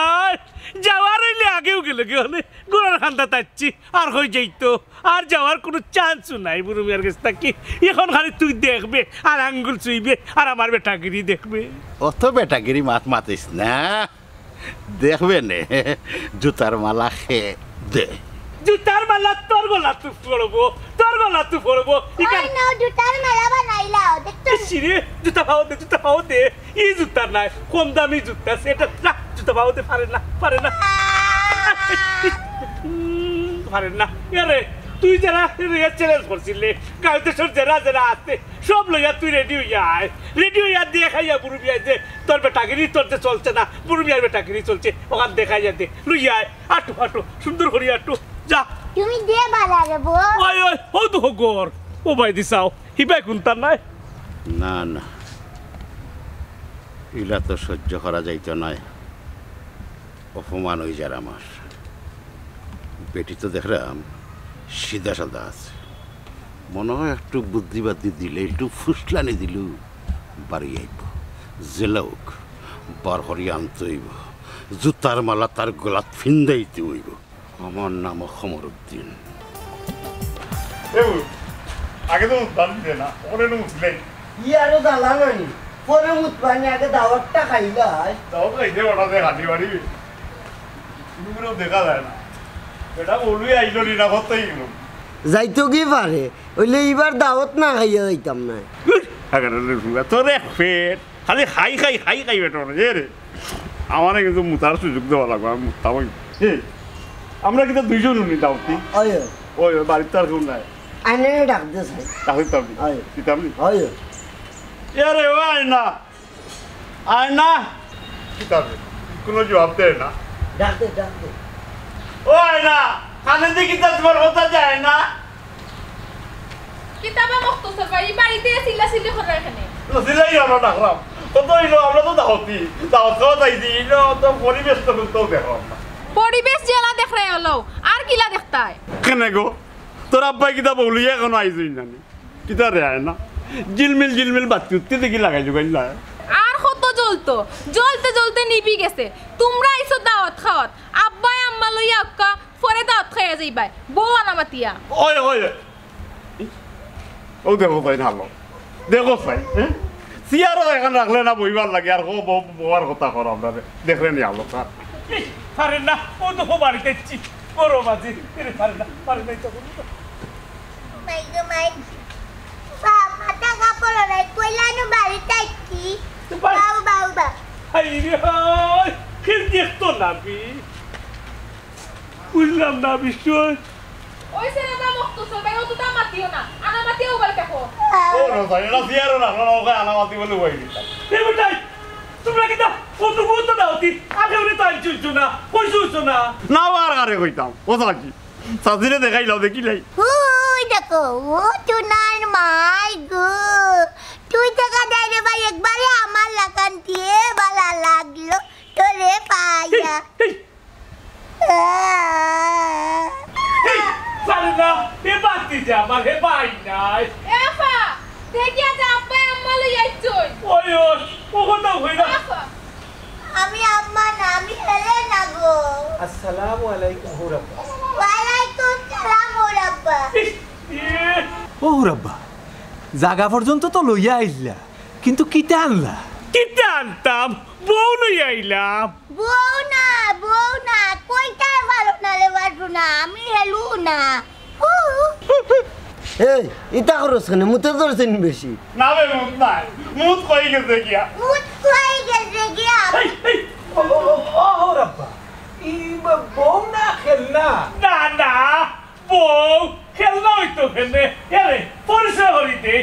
যাওয়ার হইলে আগেও গেল কি হলে, গোড়ার খান্দা তাচ্ছি, আর হয়ে যাইতো। আর যাওয়ার কোনো চান্সও নাই বুরু মিয়ার গেছ থাকি। এখন খালি তুই দেখবে, আর আঙ্গুল চুইবে, আর আমার বেটাগিরি দেখবে। অত বেটাগিরি মাত মাতিস না। দেখবে নে, জুতার মালা খে দে। জুতার মালা তোর গলাত পড়বো, তোর গলাত পড়বো। ইকান ওই নাও, জুতার মালা বানাইলাও, দেখতো। ইস রে, জুতা পাও দে, জুতা পাও দে। ই জুতা নাই, কম দামি জুতা, সেটা না, জুতা পাও দে, পারে না, পারে না। পারে না। এরে, তুই যারা চ্যালেঞ্জ করছিলে, গাঁও দেশর যারা যারা আছে, সব লইয়া তুই রেডি হইয়া আয়। রেডি হইয়া দেখাইয়া বুরু মিয়ায় যে তোর বেটাগিরি তোর যে চলছে না, বুরু মিয়ার বেটাগিরি চলছে, ওখান দেখাইয়া দে। লইয়া আয়, আটু, আটু, সুন্দর করি আটু, যা। তুমি দে বালা রে বউ। ওই, ওই, ও তো হগর। ও ভাই দি চাও, হিবাই কোনটা নাই? না, না। ইলা তো সহ্য করা যাইতো নায়। অপমান হয়ে যার আমার। বেটি তো দেখলাম সিধা সাদা আছে, মনে হয় একটু বুদ্ধি বাদ্ধি দিলে, একটু ফুসলানি দিলু বাড়ি আইব। জেলা হোক, বার করি আনতে হইব, জুতার মালা তার গলাত ফিন্দাইতে হইব। আমার নাম কমরুদ্দিন। এ বউ, আগে তো মুতবানি দে না, ওরে মুতলে। ই আরো জ্বালা নানি, পরে মুতবানি, আগে দাওয়াতটা খাইলাই। দাওয়াত খাইতে ওটা দে খালি বাড়ি। দূরেও দেখা যায় না। বেটা বলুই আইলো নি না, কতই গেল। যাইতো কি পারে, অইলে ইবার দাওয়াত না খাইয়া যাইতাম না। ধুর, আগারে রে ফুয়া, তোর এক পেট, খালি খাই খাই খাই খাই বেটা ওরে, এ রে। আমারে কিন্তু মুতার সুযোগ দেওয়া লাগবে, আমি মুততাম ওই। এ, আমরা কিন্তু দুইজন উনি দাওয়াতি। ওই, ওই। ওই, ওই, বাড়িতে আর কেউ নাই। আইনে ডাক দে স্যার। ডাক দিতাম নি? ওই। দিতাম নি? ওই। এ রে, ও আয় না। আয় না। কিতা রে? কোনো জবাব দেয় না। ডাক দে, ডাক দে। ও আয় না, কানে দি কিতা তোমার কথা যায় না? কিতা বা মখতসর ভাই, এই বাড়িতে চিল্লা চিল্লি করে এখানে। তো চিল্লাই আমরা ডাকলাম। কত হইলো? আমরা তো দাওয়াতি। দাওয়াত খাওয়া যাইছি। ইনো তো পরিবেশ তো কোথাও দেখলাম না। পরিবেশ যেলা দেখরায় অলাউ, আর কিলা দেখতায়? কেনে গো? তোর আব্বায় কিতা বউলিয়া এখনো আইছইন না নি? কিতা রে আয় না? ঝিলমিল ঝিলমিল বাতি উঠতে দেখি লাগাই জুগাই না। আর কত জ্বলতো? জ্বলতে জ্বলতে নিবি গেছে। তোমরা আইছো দাওয়াত খাওয়াত। আব্বায় আম্মা লইয়া আউক্কা, পরে দাওয়াত খাইয়া যাইবায়। বউ আনা মাতিয়া। ওই, ওই। ও দেখো তাই না, দেখো তাই, হ্যাঁ? চেয়ারও এখান রাখলে না বইবার লাগি, আর কও বউ-, বউয়ার কথা কর আমরারে। দেখরে নি আলো স্যার। এই, পারে না, ও তো খুব বাড়িতে যাচ্ছি। বড় বাজি, এরে পারে না, পারে না, এই তো বলি তো। মাই গো মাই। বা, মাথা কাপড় নাই, কইলানো বাড়িতে যাচ্ছি। তো বাড়ি- বাউ, বাউ, বাউ। হায় রে হায়, কেউ দেখতো না বি। বুঝলাম না বিষয়। ওই ছেলে না মুক্ত চলবে, ও তো তা মাতিও না, আনা মাতিও বলে দেখো। ও না, জানি না, চেয়ারও রাখলো না, ওকে আনা মাতি বলে বই দিতাম। এ বেটাই, তোমরা কিতা কত গুরুত্ব দাও তি? আগে উনি তাই চুলছো না, কই চুলছো না? না, আর আরে কইতাম, ও সাজি। সাজিরে দেখাইলাও, দেখিলাই। ওই দেখো, ও সোনার মাই গো। তুই দেখা যায় রে ভাই, একবারে আমার লাখান দিয়ে বালা লাগলো তোরে পাইয়া। এই, এই, এই, পারে না, এ বাতি যে আমার, হে ভাই নাই। এ আফা, দেখিয়া যা, আব্বাই আম্মা লই আইছই। ওই, ওই, ও কথা হই না। আফা। আমি আম্মা না, আমি হেলেনা গো। আসসালামু আলাইকুম, হৌর আব্বা। ওয়ালাইকুম সালাম, হৌর আব্বা। ইস, ইয়ে। ও হৌর আব্বা, জাগা পর্যন্ত তো লইয়া আইলা, কিন্তু কিতা আনলা? কিতা আনতাম? বউ লইয়া আইলাম। বউ না, বউ না, কইতায় পারো না রে বাটু না, আমি হেলু না। উ। এই, ইতা করস কেনে? মুতে ধরছে নি বেশি? না বে, মুত নাই। মুত কই গেছে গিয়া? মুত কই গেছে গিয়া? এই, এই, ও, ও, ও, ও, হৌর আব্বা, ই ব-, বউ না খেলনা? না, না, বউ, খেলনা অইতো কেনে? এরে, পরিচয় করি দে।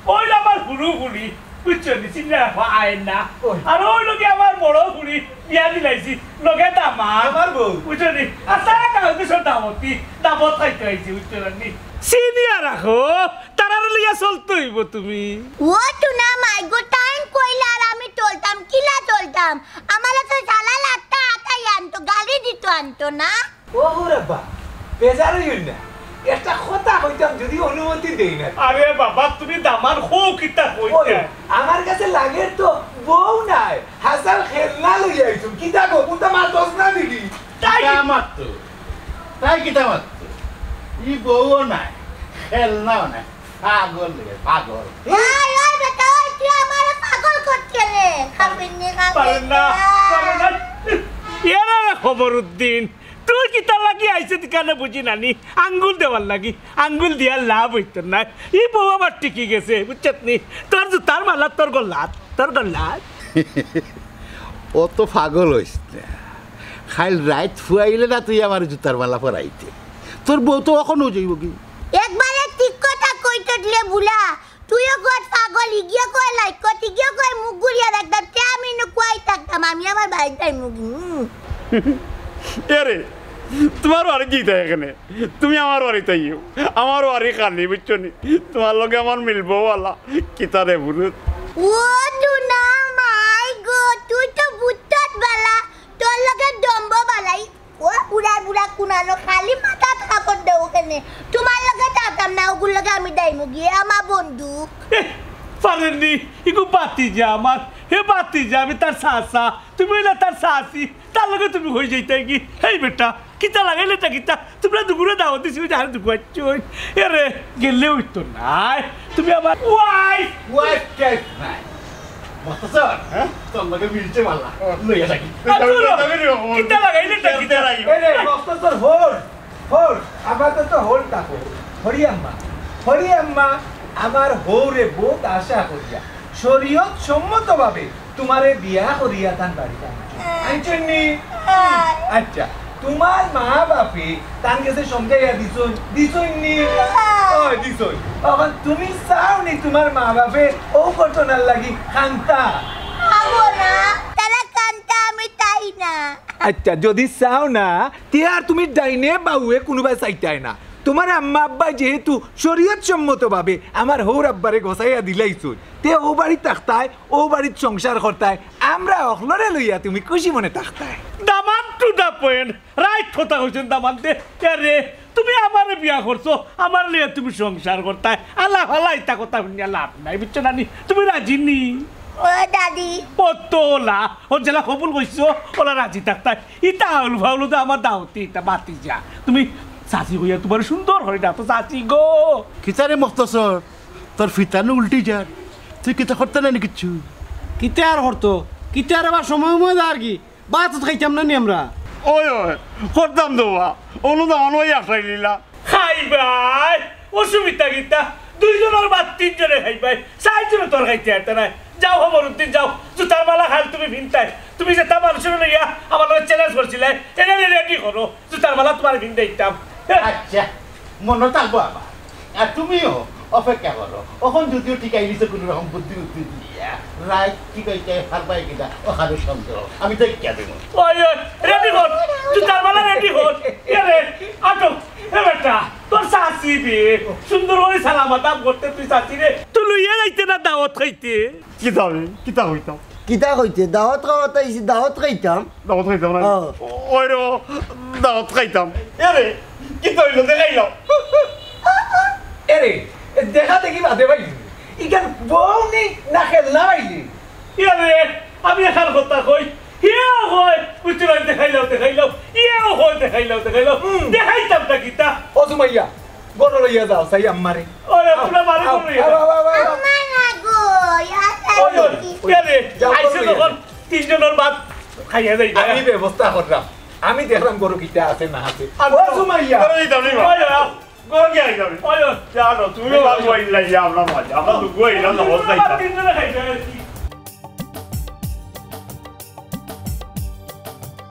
ওই আমার হুরু হুরি, বুঝছো নি? চিন্তা রাখো, আয় না। ওই। আর ওই লগে আমার বড় হুরি, বিয়া দিলাইছি, লগে দামা। আমার বউ। বুঝছো নি? আর তারা কাল দেশর দামতি, দামত খাইতে আইছে, বুঝছো নি? চিনিয়া রাখো, তারারে লইয়া চলতে অইবো তুমি। ও টুনা মাই গো, তাইন কইলা আর আমি চলতাম, কিলা চলতাম? আমার তো শালা লাত্তা আতাই আনতো, গালি দিত আনতো না। ও হৌর আব্বা, বেজার অইন না। একটা কথা কইতাম যদি অনুমতি দেই না। আরে বাবা, তুমি দামান হো কিতা কইতে? ওই, আমার কাছে লাগের তো বউ নাই, হাজার খেলনা লই আইছুন। কিতা গো, কোনটা মাতস না দিবি? তাই কিতা মাততো? তাই কিতা মাততো? ই বউও নাই, খেলনাও নাই। পাগল রে, পাগল। ওই, ওই বেটা, ওই তুই আমারে পাগল করতে রে। খাবেন নি, খাবেন পারেন না, না। পারেন না। এরা খবর উদ্দিন। তুই কিতার লাগি আইছে ইখানে বুঝি নানি? আঙ্গুল দেওয়ার লাগি। আঙ্গুল দিয়া লাভ অইতো নায়। ই বউ আমার টিকি গেছে, বুঝছত নি? তোর জুতার মালা তোর গলাত, তোর গলাত। অত পাগল অইস না। কাইল রাইত ফুয়াইলে না তুই আমার জুতার মালা পরাইতে। তোর বউ তো অখনউ যাইবো কি? একবারে ঠিক কথা কইতে দিলে বুলা। তুইও কত পাগল, ইগিয়ে কয় লাইক কত, ইগিয়ে কয় মুখ ঘুরিয়া দেখতাম, তে আমি ইনো কুয়াই থাকতাম, আমি আমার বাড়িত যাইমুগি। হুম। এরে, তোমার বাড়ি কিতা এখানে? তুমি আমার বাড়িত আইও, আমার বাড়ি খালি, বুঝছো নি? তোমার লগে আমার মিলবো বালা, কিতা রে বুরুত? ও দুনা মাই গো, তুই তো বুঝছত বালা, তোর লগে দম্ব বালাই। ও বুড়ার বুড়া কুনানো, খালি মাথাত কাপড় দেও কেনে? তোমার লগে যাইতাম না, ওগুর লগে আমি যাইমু গিয়া, আমার বন্ধু। এহ, পারেননি, ইগু ভাতিজা আমার, হে ভাতিজা, আমি তার চাচা, তুমি অইলা তার চাচি, তার লগে তুমি অই যাইতায় কি? হেই বেটা, কিতা লাগাইলে তা কিতা? তোমরা দুগুরে দাওয়াত দিছি, ওই যে আরো দুগু আইছে, ওই। এরে, গেলে অইতো নায়, তুমি আমার wife। Wife টাইফ নায়। মস্তাচার, হ্যাঁ? তোর লগে মিলছে বালা। ও। লইয়া থাকি। আর তোর লগে যাবে রে, বাবা। কিতা লাগাইলে তা কিতা? এই রে, মস্তাচার, hold, hold, আপাতত hold থাকো। হরি আম্মা, হরি আম্মা, আমার হউরে বউত আশা করিয়া শরীয়ত সম্মতভাবে তোমারে বিয়া করিয়া তান বাড়িত আনছইন। আনছইন নি? আচ্ছা, তোমার মা বাপে তান গেছে সমঝাইয়া দিছইন, দিছইন নি? অয়, দিছইন। অখন তুমি চাও নি তোমার মা বাপে অউ ঘটনার লাগি কান্দতা? চাইমু না, তারা কান্দতা আমি চাই না। আচ্ছা, যদি চাও না, তে আর তুমি ডাইনে বাউয়ে কুনুবায় চাইতায় না। তোমার আম্মা আব্বায় যেহেতু শরীয়ত সম্মতভাবে আমার হউর আব্বারে গছাইয়া দিলাইছইন, তে অউ বাড়িত থাকতায়, অউ বাড়িত সংসার করতায়, আমরা অকলরে লইয়া তুমি খুশি মনে থাকতায়। দামান to the point, right কথা কইছইন দামান্দে। আরে, তুমি আমারে বিয়া করছো, আমারে লইয়া তুমি সংসার করতায়, আলা ফালা ইতা কথা হুনিয়া লাভ নাই, বুঝছো না নি? তুমি রাজি নি? ও দাদি। ও তো অলা, ও যেলা কবুল কইছো, অলা রাজি থাকতায়। ইতা আউল ফাউল তো আমার দাওয়াতি, ইতা ভাতিজা। তুমি চাচি কইয়া তোমারে সুন্দর করি ডাকো, চাচি গো। কিতা রে মখতসর, তোর ফিতানো উল্টি যার। তুই কিতা করতে না নি কিচ্ছু? কিতা আর করতো? কিতা আর আবার সময় ময় আর কি? ভাত তো খাইতাম না নি আমরা? ওই, ওই, করতাম তো বা। অনুদান ওই আশাই লীলা। খাইবায়, অসুবিধা কিতা? দুইজনর ভাত তিনজনে খাইবায়, চাইরজনে তো আর খাইতে পারতা নায়। যাও, খবর উদ্দিন, যাও, জুতার মালা খাইল তুমি ফিনতায়। তুমি যেতা মানুষরে লইয়া আমার লগে challenge করছিলায়, এরে রেডি করো, জুতার মালা তুমারে ফিন্দাইতাম। আচ্ছা, মনো থাকবো আমার। আর তুমিও অপেক্ষা করো, অখন যদিও ঠিক আইলিছে কোনো রকম বুদ্ধি উদ্ধি দিয়া, রাইত ঠিক হইতে পারবায় কিনা, অখানো সন্দেহ। আমি দেখিয়া দেবো। ওই, ওই, রেডি কর, জুতার মালা রেডি কর। এরে, আটক, এ বেটা, তোর চাচি বে, সুন্দর করি সালাম আদাব করতে তুই চাচিরে। তুই লইয়া যাইতে না দাওয়াত খাইতে? কিতা বে? কিতা কইতাম? কিতা কইতে? দাওয়াত খাওয়াত আইছি, দাওয়াত খাইতাম। দাওয়াত খাইতাম না? হ্যাঁ। ওই রে, দাওয়াত খাইতাম। এরে, কিতা অইলো? দেখাইলাম। এরে, এ দেখা দেখি বাদে ভাই। ইখান বউ নি না খেলনা ভাই? এরে, আমি এখান কথা কই, হিয়াও কয়, বুঝছো না, দেখাইলাও, দেখাইলাও, ইয়েও কয়, দেখাইলাও, দেখাইলাও, হুম। দেখাইতাম না কিতা? ও সুমাইয়া, গরু লইয়া যাও, চাই আম্মারে। ওরে, আও, পুরা বাড়ি আও, গরু লইয়া আও, যাও। আও, আও, আও। আম্মা না গো, ইয়া ওই, ওই, ওই, এরে, যাও, আইছে গরু লইয়া যখন যাও। তিনজনর ভাত খাইয়া যাই, আমি ব্যবস্থা করলাম। আমি দেখলাম গরু কিতা আছে না আছে। আর ও সুমাইয়া। গরু দিতাম নি বা। ওই, ওই, গরু কি আইতাম নি? ওই, ওই। জানো, তুমিও ভালো হইলাই, আমরা মজা। আমরা দুগু হইলাম না, বলতে তিনজনে খাইতে হয়।